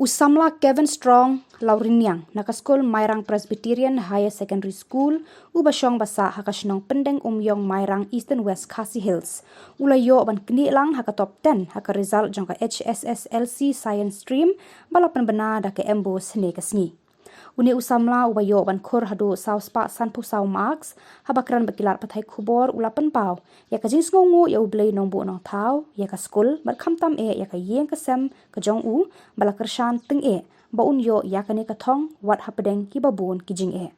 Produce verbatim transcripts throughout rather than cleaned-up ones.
U samla Kevin Strong Lauriniang na ka skul Mairang Presbyterian Higher Secondary School, uba shong ba sah ha ka shnong Pyndeng Umïong Mairang, Eastern West Khasi Hills, u la ïoh ban knieh lang ha ka top ten ha ka result jong ka H S S L C Science Stream ba la pynbna da ka MBOSE hynne ka sngi. Une u samla uba ïoh ban khur haduh saw spah sanphew saw marks, haba kren bad ki lad pathai khubor u la pynpaw ïa ka jingsngewnguh ïa U Blei Nongbuh Nongthaw, ïa ka skul, bad khamtam eh ïa ka ïing ka sem ka jong u ba la kyrshan tyngeh ba un ïoh ïa kane ka thong wat hapdeng kiba bun ki jingeh.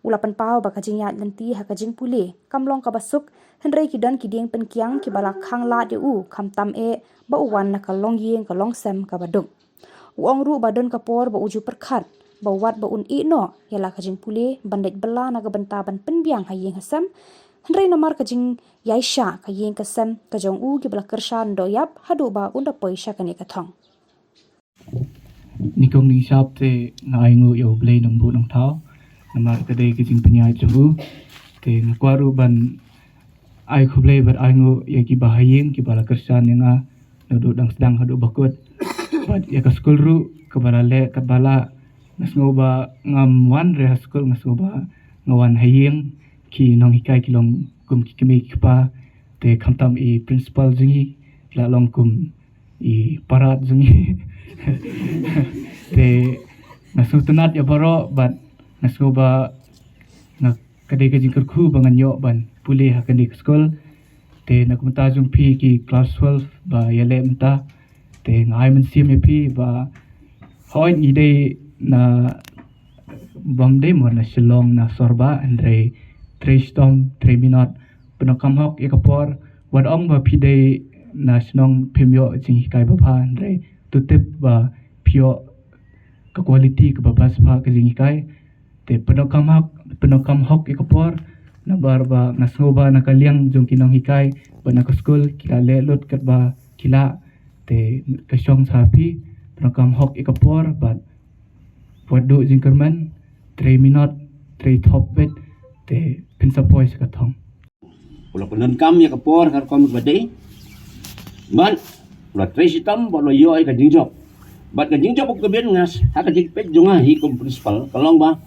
U la pynpaw ba ka jingïaid lynti ha ka jingpule kam long kaba suk, hynrei ki don ki dieng pynkiang kiba la khang lad ïa u, khamtam eh ba u wan na ka longïing ka longsem kaba duk. U ong ruh ba don ka por ba u ju pyrkhat ba wat ba un ïeh noh ïa la ka jingpule ban leit bylla na ka bynta ban pynbiang ha ïing ha sem, hynrei namar ka jingïaishah ka ïing ka sem ka jong u kiba la kyrshan doh ïap haduh ba un da poi sha kane ka thong. Nyngkong nyngshap te nga ainguh ïa U Blei Nongbuh Nongthaw namar ka dei ka jingpynïaid jong u. Te nga kwah ruh ban ai khublei bad ainguh ïa kiba ha ïing kiba la kyrshan ïa nga naduh dang sdang haduh ba kut. Bad ïa ka skul ruh kaba la leh katba lah. Nga sngew ba ngam wan re ha skul, nga sngew ba nga wan ha ïing. Ki nonghikai ki long kum ki kmie ki kpa, te khamtam i principal jong ngi la long kum i parad jong ngi. Te nga sngewtynnat ïa baroh bad nga sngew ba nga, ka dei ka jingkyrkhu ba ngan ïoh ban pule ha kane ka skul. Te na ka bynta jong phi ki klas twelve ba ïaleh mynta, te nga ai mynsiem ïa phi ba hooid ngi dei na, bym dei mo na Shillong na Sorbah, hynrei trei shitom trei minot, pyndonkam hok ïa ka por. Wat ong ba phi dei na shnong phim ïoh jinghikai babha, hynrei to tip ba phi ïoh ka quality kaba bha shuh ka jinghikai. Te pyndonkam hok, pyndonkam hok ïa ka por. Namar ba nga sngew ba na ka liang jong ki nonghikai bad na ka skul ki la leh lut katba ki lah. Te ka shong sha phi, pyndonkam hok ïa ka por bad wat duh jingkyrmen, trei minot, trei thop beit, te phin sa poi sha ka thong. U la pyndonkam ïa ka por ha ka rukom kaba dei. Bad u la trei shitom bad u la ïoh ïa ka jingjop. Bad ka jingjop kaba ngas ha ka jingpeit jong nga hi kum principal ka long ba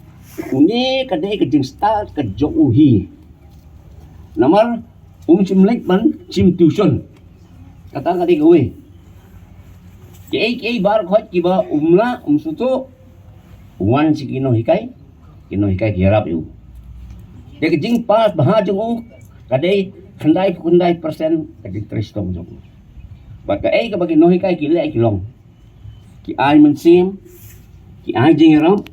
une ka dei ka jingstad ka jong u hi. Namar um shym leit ban shim tuition. Kata ka dei kawei. Kiei kiei baroh khoit kiba um lah um sngewthuh, wan sha ki nonghikai, ki nonghikai ki ïarap ïa u. Te ka jingpass bha jong u ka dei khyndai phew khyndai percent ka jingtrei shitom jong u. Bad kaei kaba ki nonghikai ki leh ki long, ki ai mynsiem, ki ai jingïarap.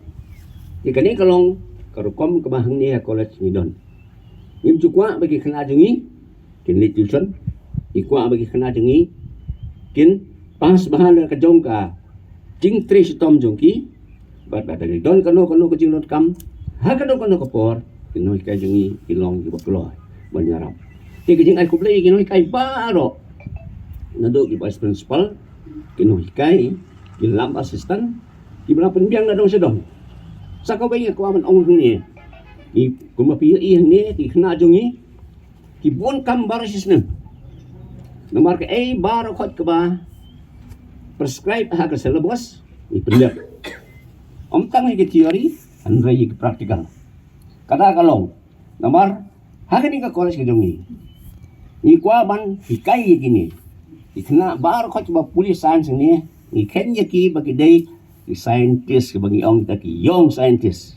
Te kane ka long ka rukom kaba hangne ha college ngi don. Ngim ju kwah ba ki khynnah jong ngi kin leit tuition. Ngi kwah ba ki khynnah jong ngi kin pass bha na ka jong ka jingtrei shitom jong ki. Bad lada ki don kano kano ka jingdonkam ha kano kano ka por, ki nonghikai jong ngi ki long kiba kloi ban ïarap. Te ka jingai khublei ïa ki nonghikai baroh, naduh ki vice principal, ki nonghikai, ki lab assistant, kiba la pynbiang na dong sha dong. Sa kawei nga kwah ban ong hangne, kumba phi ïohi hangne ki khynnah jong ngi ki bun kam baroh shi snem. Namar kaei baroh khoit kaba prescribe ha ka syllabus ngi pyndep. Ym tang ïa ki theory, hynrei ïa ki practical. Kata ka long namar ha kane ka college ka jong ngi, ngi kwah ban hikai ïa kine ki khynnah baroh khoit ba pule science hangne. Ngi khein ïa ki ba ki dei ki scientist, kiba ngi ong kita ki young scientist.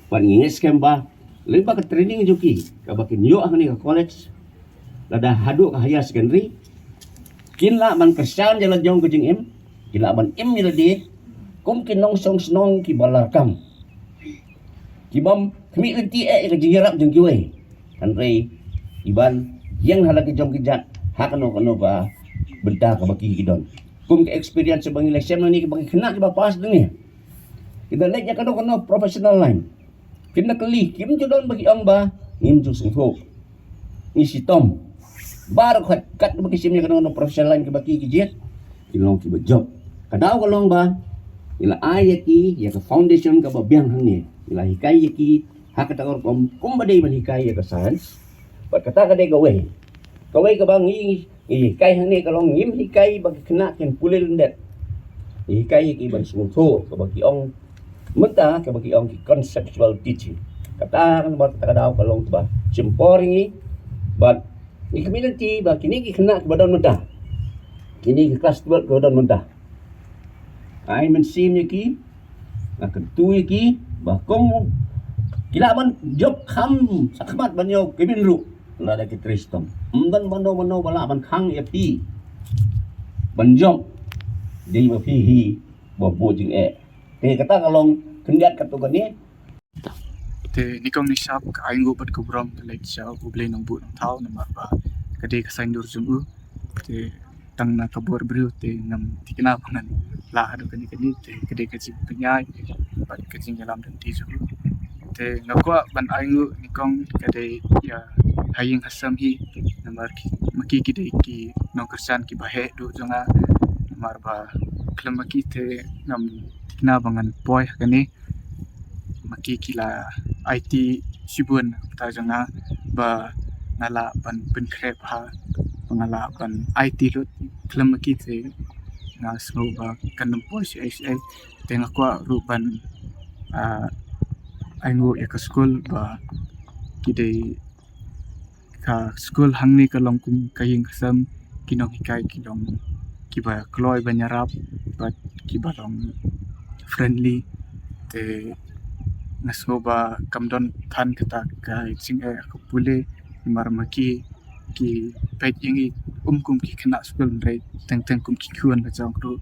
Bad ngi ngeit skhem ba lyngba ka training jong ki kaba kin ïoh hangne ka college, lada haduh ka higher secondary, kin lah ban kyrshan ïa la jong ka jingim, kin lah ban im ïa lade kum ki nongshong shnong kiba la rkam, kibym khmih lynti eh ïa ka jingïarap jong kiwei, hynrei kiban ïeng ha la ki jong ki jait ha kano kano ka bynta kaba ki ki don. Kum ka experience ba ngi la shem nangne, kiba ki khynnah kiba pass nangne, ki da leit ïa kano kano professional line. Kin da kylli, kim ju don ba ki ong ba ngim ju sngewthuh. Ngi shitom. Baroh khoit katba ki shim ïa kano kano professional line kiba ki ki jied, ki long kiba jop. Ka daw ka long ba ngi la ai ïa ki ïa ka foundation kaba biang hangne. Ngi la hikai ïa ki ha kata ka rukom kumba dei ban hikai ïa ka science. Bad kata ka dei kawei. Kawei kaba ngi ngi hikai hangne ka long ngim hikai ba ki khynnah kin pule lyndet. Ngi hikai ïa ki ban sngewthuh kaba ki ong mynta, kaba ki ong ki conceptual teaching. Kata kan ba kata ka daw ka long ba shim por ïa ngi. Bad ngi kyrmen ïa ki ba kine ki khynnah kiba don mynta, kine ki klas twelve kiba don mynta, ai mynsiem ïa ki, nga kyntu ïa ki ba kum ki lah ban jop kham shakhmat ban ïoh cabin ruh, lada ki trei shitom. Ym don mano mano ba lah ban khang ïa phi ban jop, dei ba phi hi ba buh jingeh. Te kata ka long khyndiat katto katne. Te nyngkong nyngshap ka ainguh bad ka burom ka leit sha U Blei Nongbuh Nongthaw, namar ba ka dei ka saiñdur jong u. Te tang na ka bor briew te ngam thikna ba ngan lah haduh kane kane, te ka dei ka jingpynïaid bad ka jingïalam lynti jong u. Te nga kwah ban ainguh nyngkong ka dei ïa ha ïing ha sem hi, namar ki, ma ki ki dei ki nongkyrshan kiba heh duh jong nga, namar ba khlem ma ki te ngam thikna ba ngan poi ha kane. Ma ki ki la aiti shibun na ka bynta jong nga ba nga lah ban pynkhreh bha, ba nga lah ban aiti lut. Khlem ma ki te nga sngew ba kan ym poi shuh shuh. Te nga kwah ruh ban, ah, ainguh ïa ka skul ba ki dei, ka skul hangne ka long kum ka ïing ka sem, ki nonghikai ki long kiba kloi ban ïarap bad kiba long friendly. Te nga sngew ba kam don than kata ka jingeh ha ka pule, namar ma ki ki peit ïa ngi um kum ki khynnah skul, hynrei teng teng kum ki khun la jong ruh.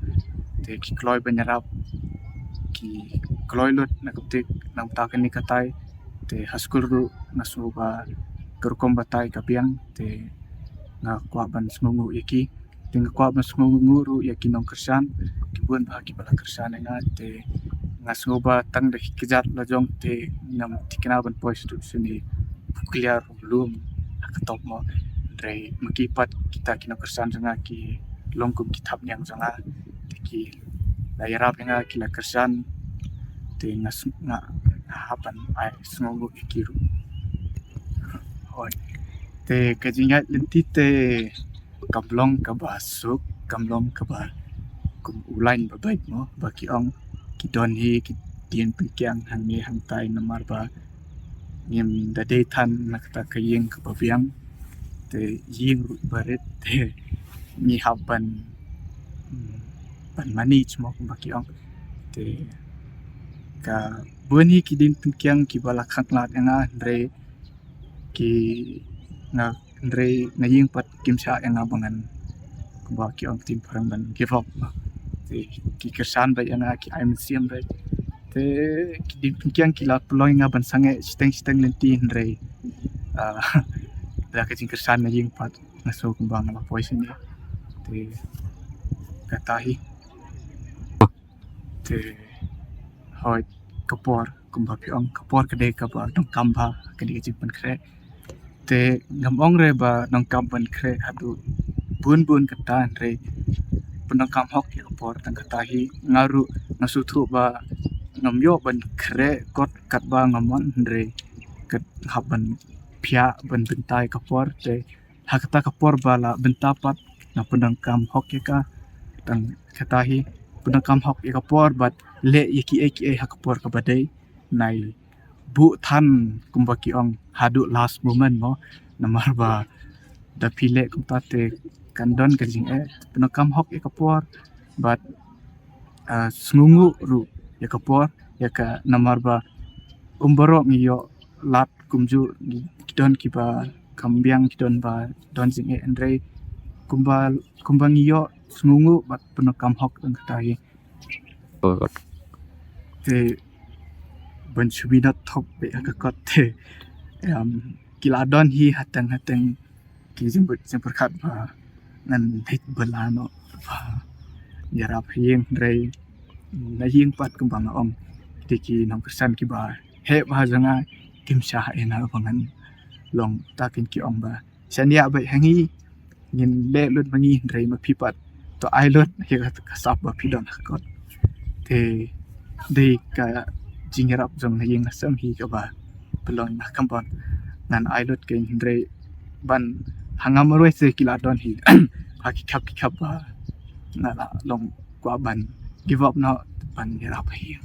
Te ki kloi ban ïarap, ki kloi lut na ka bynta, na ka bynta kane katai. Te ha skul ruh nga sngew ba ka rukom batai ka biang, te nga kwah ban sngewnguh ïa ki. Te nga kwah ban sngewnguh ruh ïa ki nongkyrshan, ki bun bha kiba la kyrshan ïa nga. Te nga sngew ba tang da ki kjat la jong te ngam thikna ban poi shaduh shane, pukliar lum ha ka top mo. Hynrei ma ki pat kita ki nongkyrshan jong nga ki long kum ki thapniang jong nga. Te ki la ïarap ïa nga, ki la kyrshan. Te nga sng-, nga, nga hap ban ai sngewnguh ïa ki ruh. Hooid. Te ka jingïaid lynti te kam long kaba suk, kam long kaba kum u lain ba beit mo, ba ki ong ki don hi ki dien pynkiang hangne hangtai, namar ba ngim da dei than na kata ka ïing kaba biang. Te ïing ruh ba rit, te ngi hap ban, mm, ban manage mo, kumba ki ong. Te ka bun hi ki dien pynkiang kiba la khang lad ïa nga, hynrei ki, nga, hynrei na ïing pat kim shah ïa nga ba ngan, kumba ki ong ktien phareng, ban give up. Te ki kyrshan beit ïa nga, ki ai mynsiem beit. Te ki dien pynkiang ki la pynlong ïa nga ban sangeh shiteng shiteng lynti, hynrei, ah, da ka jingkyrshan na ïing pat nga sngew kumba nga la poi shane. Te kata hi. Te hooid, ka por, kumba phi ong, ka por ka dei kaba donkam bha, ka dei ka jingpynkhreh. Te ngam ong re ba donkam ban khreh haduh bun bun kata, hynrei pyndonkam hok ïa ka por tang kata hi. Nga ruh nga sngewthuh ba ngam ïoh ban khreh kot katba nga mon, hynrei kat hap ban phiah ban bynta ïa ka por. Te ha kata ka por ba la bynta pat nga pyndonkam hok ïa ka, tang kata hi, pyndonkam hok ïa ka por bad leh ïa kiei kiei ha ka por kaba dei. Nai buh than, kumba ki ong, haduh last moment mo, namar ba da phi leh kumta te kan don ka jingeh. Pyndonkam hok ïa ka por bad, ah, sngewnguh ruh ïa ka por, ïa ka, namar ba um baroh ngi ïoh lad kumjuh, ki don kiba kham biang, ki don ba don jingeh, hynrei kumba, kumba ngi ïoh sngewnguh bad pyndonkam hok tang kata hi. Te ban shu minot thok beit ha ka kot te, em, ki la don hi hateng hateng ki jingpyrkhat ba ngan leit bylla noh ba ïarap ha ïing, hynrei na ïing pat kumba nga ong, te ki nongkyrshan kiba heh bha jong nga kim shah ïa nga ba ngan long. Ta kin ki ong ba shaniah beit ha ngi, ngin leh lut ma ngi, hynrei ma phi pat to ai lut ïa ka sap ba phi don ha kot. Te dei ka jingïarap jong na ïing na sem hi kaba pynlong ïa nga, kumba ngan ai lut kein, hynrei ban ha nga marwei se ki la don hi ha ki khap ki khap ba nga la long kwah ban Give up noh, ban ïarap hi.